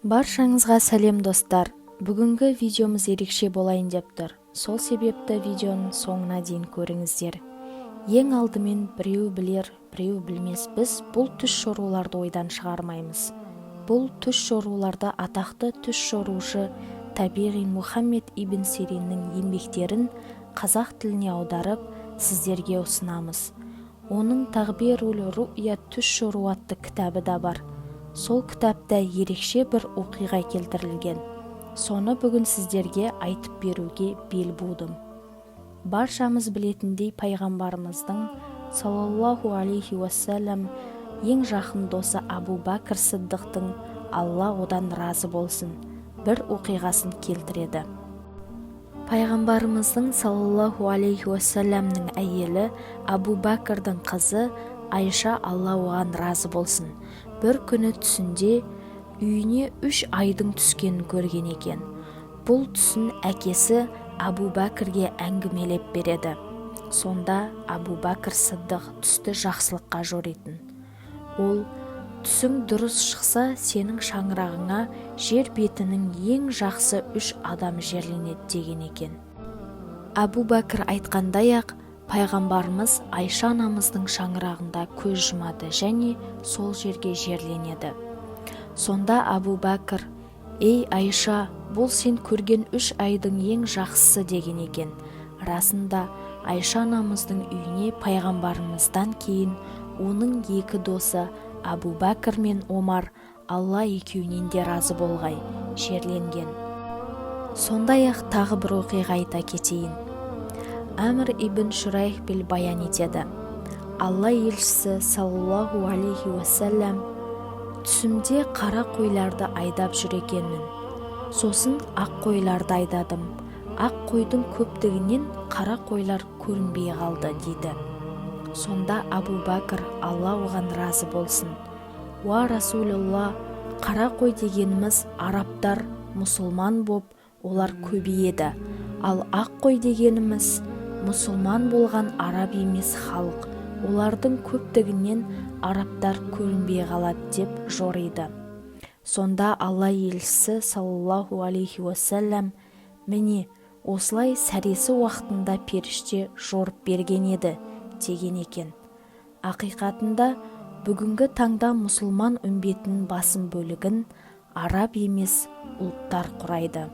Баршаңызға сәлем, достар! Бүгінгі видеомыз ерекше болайын деп тұр. Сол себепті видеоның соңына дейін көріңіздер. Ең алдымен, біреу білер, біреу білмес, біз бұл түс жоруларды ойдан шығармаймыз. Бұл түс жоруларды атақты түс жорушы табиғин Мұхаммед ибн Сириннің еңбектерін қазақ тіліне аударып, сіздерге ұсынамыз. Оның «Тағбирул руъя», түс жору атты кітабы да бар. Сол кітапта ерекше бір оқиға келтірілген. Соны бүгін сіздерге айтып беруге бел будым. Баршамыз білетіндей, пайғамбарымыздың, саллаллаху алейхи уассалам, ең жақын досы Абу Бәкір Сыддықтың, Алла одан разы болсын, бір оқиғасын келтіреді. Пайғамбарымыздың, саллаллаху алейхи уассаламның, әйелі, Абу Бәкірдің қызы Айша, Алла оған разы болсын, бір күні түсінде үйіне үш айдың түскенін көрген екен. Бұл түсін әкесі Абу Бәкірге әңгімелеп береді. Сонда Абу Бәкір Сыддық түсті жақсылыққа жоритын. Ол: «Түсің дұрыс шықса, сенің шаңырағыңа жер бетінің ең жақсы үш адам жерленеді», – деген екен. Әбу Бәкір айтқандай-ақ, пайғамбарымыз Айша анамыздың шаңырағында көз жұмады және сол жерге жерленеді. Сонда Әбу Бәкір: «Ей, Айша, бұл сен көрген үш айдың ең жақсысы», – деген екен. Расында, Айша анамыздың үйіне пайғамбарымыздан кейін оның екі досы Әбу Бәкір мен Омар, Алла екеуінен де разы болғай, жерленген. Сондай-ақ тағы бір оқиға айта кетейін. Әмір ибн Шурайхбил баян етеді: Алла елшісі, саллаллаху алейхи уассалам: «Түсімде қара қойларды айдап жүр екенмін. Сосын ақ қойларды айдадым. Ақ қойдың көптігінен қара қойлар көрінбей қалды», – дейді. Сонда Абу Бәкір, Алла оған разы болсын: «Уа Расулалла, қара қой дегеніміз арабтар мұсылман боп, олар көбейеді. Ал ақ қой дегеніміз мұсылман болған араб емес халық, олардың көптігінен арабтар көрінбей қалады», – деп жориды. Сонда Алла елшісі, саллаллаху алейхи уассалам: «Міне, осылай сәресі уақытында періште жорып берген еді», – деген екен. Ақиқатында, бүгінгі таңда мұсылман үмбетінің басым бөлігін араб емес ұлттар құрайды.